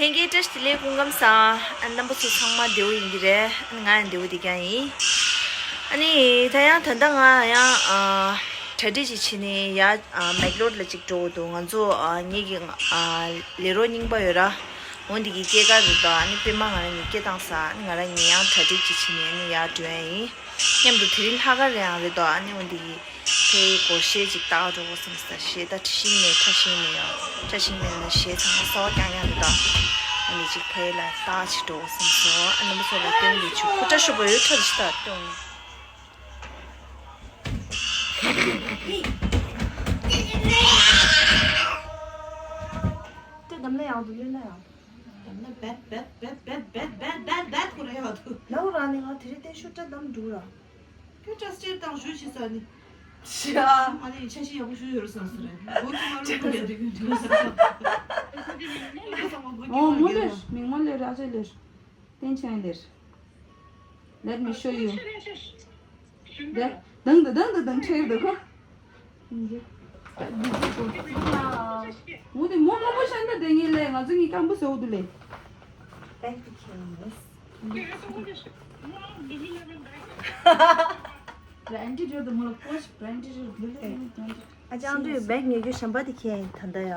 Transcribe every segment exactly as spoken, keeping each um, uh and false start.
ལྷན་རྒྱས་བཀྲ་ཤིས་བདེ་ལེགས། སྐུ་ཁམས་བཟང་། ཨ་ནི་རྣམ་པ་ཚོ་ཚང་མ་བདེ་པོ་ཡིན་གྱི་རེད། ཨ་ནི་ང་ཡང་བདེ་པོ་བསྡད་ཀྱི་ཡིན། ཨ་ནི་ད་ཡང་ད་ལྟ་ང་ཡང་ཨ་གྲ་སྒྲིག་ཅིག་བྱས་ནས་ཡར་ཨ་མེག་ལོར་ལ་ཅིག་འགྲོ་དགོས་འདུག་ང་ཚོ་ཨ་ངེད་ཀྱི་ཨ་ལས་རོགས་རྙིང་པ་ཡོད་ར། འོ་འདི་གི་སྐྱེས་སྐར་རེད་དོ། ཨ་ནི་པད་མ་ང་རང་གཉིས་སྐད་བཏང་ས། ཨ་ནི་ང་རང་གཉིས་ཡང་གྲ་སྒྲིག་ཅིག་བྱས་ནས་ཨ་ནི་ཡར་འགྲོ་ཡ་ཡིན། མཉམ་དུ་དེ་རིང་ལྷག་དཀར་རེད་ཡང་རེད་དོ། ཨ་ནི་འོ་འདི་གི་ཕའི་སྒོར་གཞས་ཅིག་བཏགས་འགྲོ་དགོས་བསམ་ས། གཞས་ད་ཁྲི་ཤིང་མེད་ཁྲ་ཤིང་མེད་ཡོད། ཁྲ་ཤིང་མེད་ན་གཞས་ཚང་མ་གསར་པ་རྐྱང་རྐྱང་རེད་དོ། ཨ་ནི་ཅིག་ཕའི་ལ་བཏགས་ཅིག་འགྲོ་དགོས་བསམ་སོང་། ཨ་རྣམ་པ་ཚོ་ལ་སྟོན་གྱི་ཆུ་ཁུ་ཁྲ་ཤོ་པོ་ཡོད་ཁྲ་ཞིག་ད་སྟོན། དེ་འདམ་ལ་ཡང་དུ་ལུས་ན་ཡང་། འདམ་ལ་བེད་བེད་བེད་བེད་བེད་བེད་བེད་བེད་ཁོ་ར་ཡང་དུ། ལའོ་ར་ནི་ང་དེ་རིང་བསྟན་ཤུགས་སྐྲ་འདམ་འདུག་ར། ཁྱོད་ཀྲ་སི་ཊེར་དང་ཞུ་ཤི་ས་ནི། ཤ། ཨ་ནི་འཆར་གཞི་ཡག་པོ་ཞུ་ཡོད་རེད་བསམ་སོང་རེད། འོ་ཅི་མ་རུ་ཁོ་ཡ་འགྲིག་གི་འགྲིག་གི་ས། ཨོ་མོ་ལེར་མིང་མོ་ལེར་ཨ་ཅེ་ལེར། ཏན་ཆེན་ལེར། Let me show you. ལེར། དང་དང་དང་དང་དང་ཁྲེར་འདུག་ཁོ། འོ་དེ་མོ་མོ་མོ་ཤ་ན་དེ་ངེས་ལེ་ང་ཚོ་གཉིས་སྐམ་པོ་ཟེར་འོ་དུ་ལེ། Bank details. Bank detail དུ་མོ་ལ་ཀོ་ཤ་bank detail དུ་ལེ། ཨ་ཅང་དུས་bank ཉོ་རྒྱུ་གཞན་པ་དེ་ཁྱེད་ད་ལྟ་ཡ།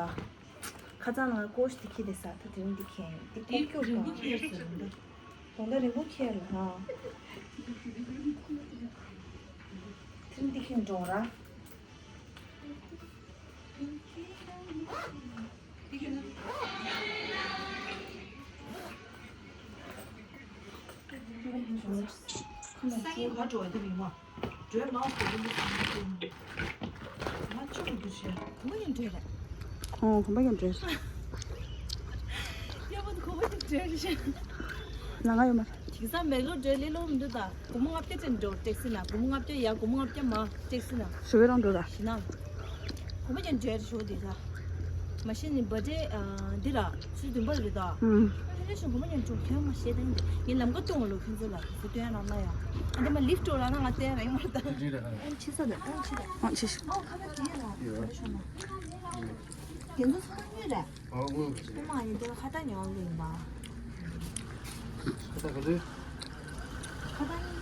ཁ་ཚང་ལ་ཀོ་ཤ་དེ་ཁྱེད་དེ་ས་ད་དེ་རིང་དེ་ཁྱེད་དེ་ཀོ་ཀྱོ་རིང་པོ་ཁྱེད་ཟེར་འདུག་དོན་དག་རིང་པོ་ཁྱེད་ལ་ཧ། དེ་རིང་དེ་ཁྱེད་འགྲོ་ར། སང་ཉིན་ག་འགྲོ་བ་དེ་མི་མ། འགྲོས་མང་པོ་དེ་མི་སང་ཉིན་ང་ཅུང་འདུ་བྱས། གོ་མ་ཡིན་འགྲོས་རེད། ཨོ་གོ་མ་ཡིན་འགྲོས། ཡ་མ་དུ་གོ་མ་ཡིན་འགྲོས་རེད། ལ་ང་ཡོད་མ་རེད། དེང་སང་མེག་ལོར་འགྲོས་ལེ་ལོ་མི་འདུག་ད། སྒོར་མོ་ལྔ་བརྒྱ་ཅན་འགྲོ་ཊེག་སི་ན། སྒོར་མོ་ལྔ་བརྒྱ་ཡ་སྒོར་མོ་ལྔ་བརྒྱ་མ། ཊེག་སི་ན། ཞུ་བའི་རང་འགྲོ་ར། ཞི་ན། གོ་མ་ཀྱང་འདྲེར་ཞོ་དེ་ད། མ་གཞི་ནི་བར་ཌེ་འདི་ར་ཚུལ་བདུན་པ་རེད་ད། ཨུམ། ཨ་ལེ་ཞོ་གོ་མ་ཀྱང་འགྲོ་ཁྱོད་མ་ཤེས་ད་ཡིན་ངས་ལམ་ཀ་སྟོང་ལོ་ཁྱོད་ཚོ་ལ་ཚུལ་སྟོན་རང་ན་ཡ། ཨ་འདི་མ་ལིཕ་ཊོ་ར་ན་ང་སྟོན་ར་ཡིན་མ་ད། ཨ་ཆི་ས་ད་ཨ་ཆི་ད། ཨ་ཆི་ཤི། ཨ་ཁ་ད་དེ་ཡ་ལ་ཞོ་ན། དེ་ཚོ་ཚོ་གཉིས་རེད། ཨོ་ཨོ། ཨ་མ་ཡིན་དེ་ལ་ཁ་ད་ཉོ་ལེ་ཡིན་པ། ཁ་ད་ག་ཚོད། ཁ་ད་ཡིན།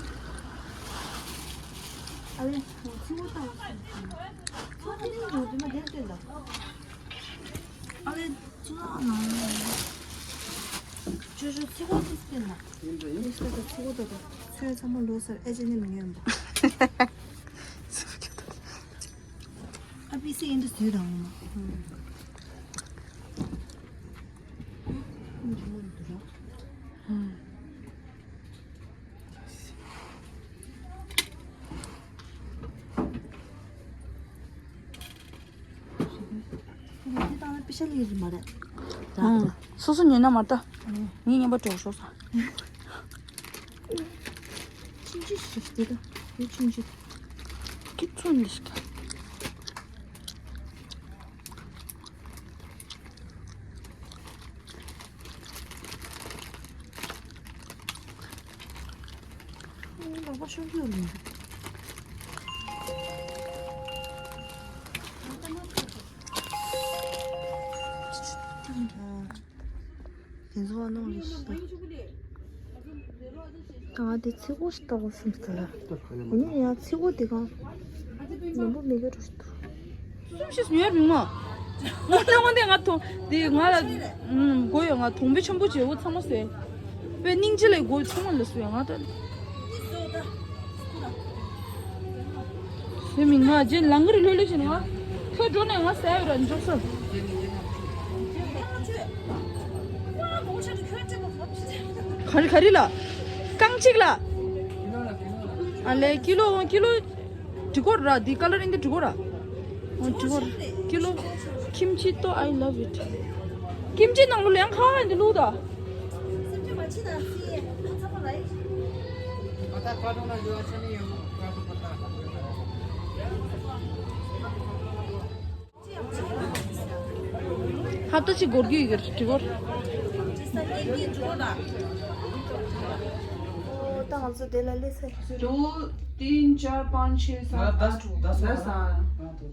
ཨ་ལེ་ང་ཚི་བོ་ཏང་སོང་། ཚོ་ཁ་ད་ཡིན་ཡོང་དེ་མ་དེར་སྟོན་ད། ཨ་ལེ་ཚོ་ཨ་ནང་ཅོ་ཅོ་ཚི་བོ་དེ་སྟོན་ད། ཡིན་ད་ཡིན། ཚི་བོ་ད་ཚི་བོ་ད་ད་ཚོས་ཚང་མ་ལོས་ཟེར་ཨེ་ཅེ་ནི་མི་ཉོན་པ། ཚི་བོ་ཁྱོད་ད། ཨ་པི་སི་ཨིན་དུ་སུའི་དང་ཨང་། སོ་སོ་ཉོས་ན་མ་ལྟ། ངས་ཉན་པ་གྲོགས་ཤོག་ས། ཆུང་ཆུང་ཞིག་དེ་དང་དེ་ཆུང་ཆུང་། ཁྱི་ཚོ་འདི་ཞིག་ལག་པ་ཤོར་གྱི་ཡོད་མི་འདུག་དེ་ཚོ་བ་ནང་ལ་ཤི། ད་ང་དེ་ཚིག་པོ་ཞིག་ལྟ་དགོས་བསམ་སྟེ་ལ། ཡིན་ན་ཡང་ཚིག་པོ་དེ་གང་ལོན་པོ་མི་དགོས་འགྲོ་ཞིག་འདུག་སུམ་ཤེས་ཉོས་མིན་མ། ང་ལ་དངོས་དེ་ང་ཐོང་དེ་ང་ལ་དགོས་ཡོད། ང་དོང་པོ་ཆེན་པོ་བྱེད་འོ་ཚང་མ་ཟེར། པའི་སྙིང་རྗེ་ལས་དགོས་ཚང་མ་ལ་སུ་ཡང་ང་ད། དེ་མིན་ང་རྗེས་ལང་གི་རི་ལྷོད་ལྷོད་བྱས་ནས་ང་ཁྱོད་འགྲོ་ནས་ང་ཟ་ཡོད་ར་འཇོག་ས། ག་རེ་ག་རེ་ལ། རྐང་གཅིག་ལ། ཨ་ལེ་ཀི་ལོ་ཀི་ལོ། དྲི་གོར་ར་འདི་ཀ་ལར་ཨིན་དི་དྲི་གོར་ར། འོ་དྲི་གོར། ཀི་ལོ། ཁིམ་ཆི་ཏོ་I love it། ཁིམ་ཆི་ནང་ལོ་ཡང་ཁ་འདི་ལུག་ད། ཧབ་ཏ་ཅིག་སྒོར་རྒྱུ་ཡི་གེར་དྲི་གོར། ད་ང་ཚོ་དེ་ལ་སླེབས་ཚར། दो तीन चार पाँच छः सात आठ दस दस। हाँ। ད་ང་ཚོ་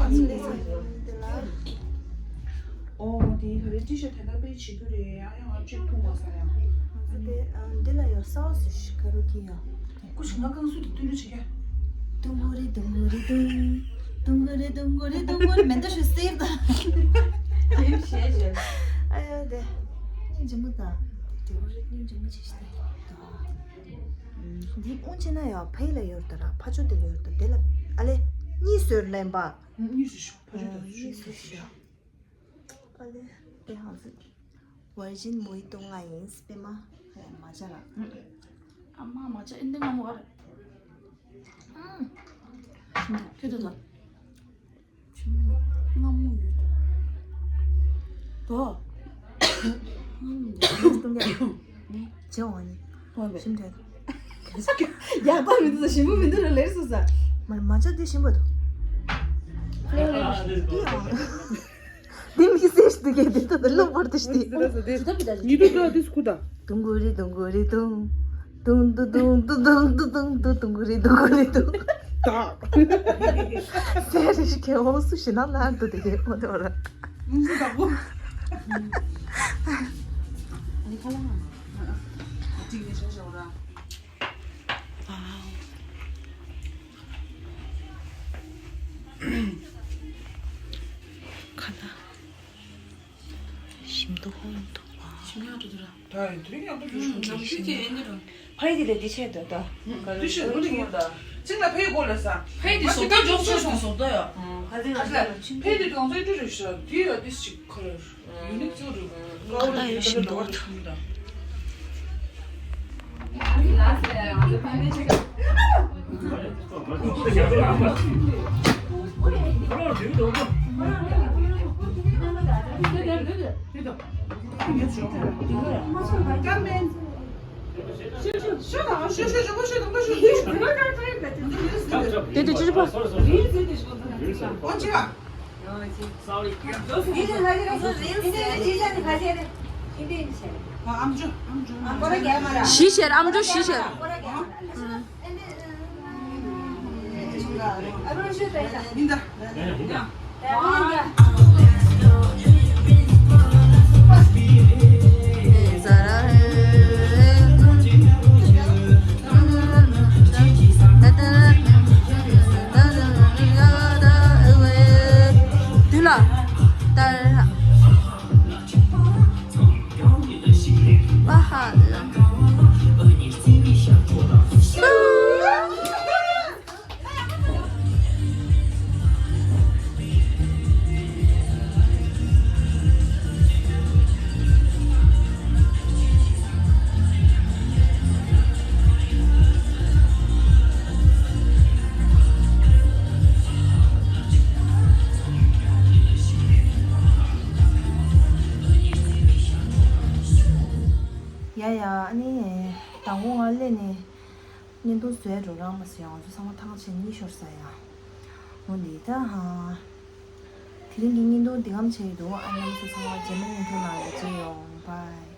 སླེབས་ཚར་དེ་ལ། ཨོ་དེ་ག་རེ་ཊི་ཤར་ཊི་དེ་འདྲ་དཔེ་བྱེད་རྒྱུ་རེད། ཨ་ཡང་ང་ཅིག་མཐོང་མ་སོང་ཡང་། ང་ཚོ་དེ་ཨ་འདི་ལ་ཡོད་སའོ་སི་ཤི་ཀ་རོ་ཀི་ཡོད། སྐུ་ཞིག་ང་རྐང་སུ་དེ་སྟོན་རྒྱུ་བྱེད་ཀྱ། དུང་གོ་རི་དུང་གོ་རི་དུང་། དུང་གོ་རི་དུང་གོ་རི་དུང་གོ་རི་མེ་འདོ་ཤུ་སེར་དང་། ཨ་ཡོད་ཞེས་བྱས། ཨ་ཡོད་དེ། སྙིང་རྗེ་མོ་དང་། དུང་གོ་རི་སྙིང་རྗེ་མོ་བྱེད་ཤི་དེ། འདི་ཨུན་ཆེ་ན་ཡོད་ཕའི་ལ་ཡོད་ད་ར་ཕ་ཆོ་དེ་ལ་ཡོད་ད་དེ་ལ་ཨ་ལེ། གཉིས་སོར་ལེན་པ། གཉིས་སུ་ཕ་ཆོ་དེ་གཉིས་སུ་ཤོག་ཨ་ལེ། དེ་ཧང་སི། ཝར་ཇིན་མོ་ཧི་ཏོ་ང་ཡིན་སྤེ་མ། མ་ཆ་ར། ཨ་མ་མ་ཆ་ཨིན་དེ་ང་མོ་ཨ་ར། ཁྱོད་དོ་དོ། ང་མོ་ཡོད་དོ། དོ། ང་མོ་ཡོད་དོ། ཅེ་ཝང་ནི། ཞིམ་དྲན། ཡག་པ་མི་འདུག་ཞིམ་པོ་མི་འདུག་ལ་ལེར་སོང་ས། མ་མ་ཆ་དེ་ཞིམ་པོ་འདུག་དེ་མི་སེར་ཞིག་འདུག་གས་དེ་ད་ལྟ་གློག་བར་དུ་ཞིག་དེ། ཉི་དུ་ད་དེ་སྐུ་ད། དུང་གུ་རི་དུང་གུ་རི་དུང་། དུང་དུ་དུང་དུ་དུང་དུ་དུང་དུ་དུང་གུ་རི་དུང་གུ་རི་དུང་། ད། སེར་ཞིག་གས་འོང་སུ་ཞིག་ན་ལ་འདུག་དེ་གས་མ་འདུག་ར། ཨ་ནི་ཁ་ལ་ང་ཅིག་ནས་ཤ་ཤ་འོ་ར། ཁ་ལ། ཞིམ་ཏོ་ཧོན་ཏོ་བ། ཞིམ་ཡག་ཏུ་དུ་ར། ད་ཡིན་དུ་ཡག་ཏུ་དུ་ཞིམ་ཏུ་ཞིམ་ཏུ། ཕ་ཡི་དེ་ལས་དེ་ཆེད་དུ་ད། དུ་ཞིམ་ཏུ་ཡིན་ད། ཅིང་ལ་ཕ་ཡི་གོ་ལ་ས། ཕ་ཡི་དེ་སོ་ད་འཇོག་ཆོག་སོང་སོ་ད་ཡ། ཕ་ཡི་དེ་གང་ཚོད་དུ་རེ་ཤ་དུ་ཡ་དེ་ཞིག་ཁ་ལ། ཡུ་ནིག་ཚོ་རུ། ཁ་ལ་ཡོད་ཞིམ་ཏོ་ད། དེ་དེ་ཅི་པ། ཞི་ཤེར་ཨམ་ཅོག་ཞི་ཤེར། དུ་ལ། ཏར། ལ་ཧ་ལ། ཡ་ཡ། ཨ་ནི་དང་པོ་ང་སླེབས་ནས་བརྙན་ཐུང་བཟོས་འགྲོ་རང་མ་བཟོས། ང་ཚོ་ཚང་མ་ཐང་ཆད་གཉིད་ཤོར་ས་ཡ། འོ་འདི་ད་ཧ། དེ་རིང་གི་བརྙན་ཐུང་འདི་གམ་ཆད་ཡི་འདུག་ཨ་རྣམ་ཚོ་ཚང་མ་རྗེས་མའི་བརྙན་ཐུང་ནང་ལ་མཇལ་ཡོང་། བཱའི།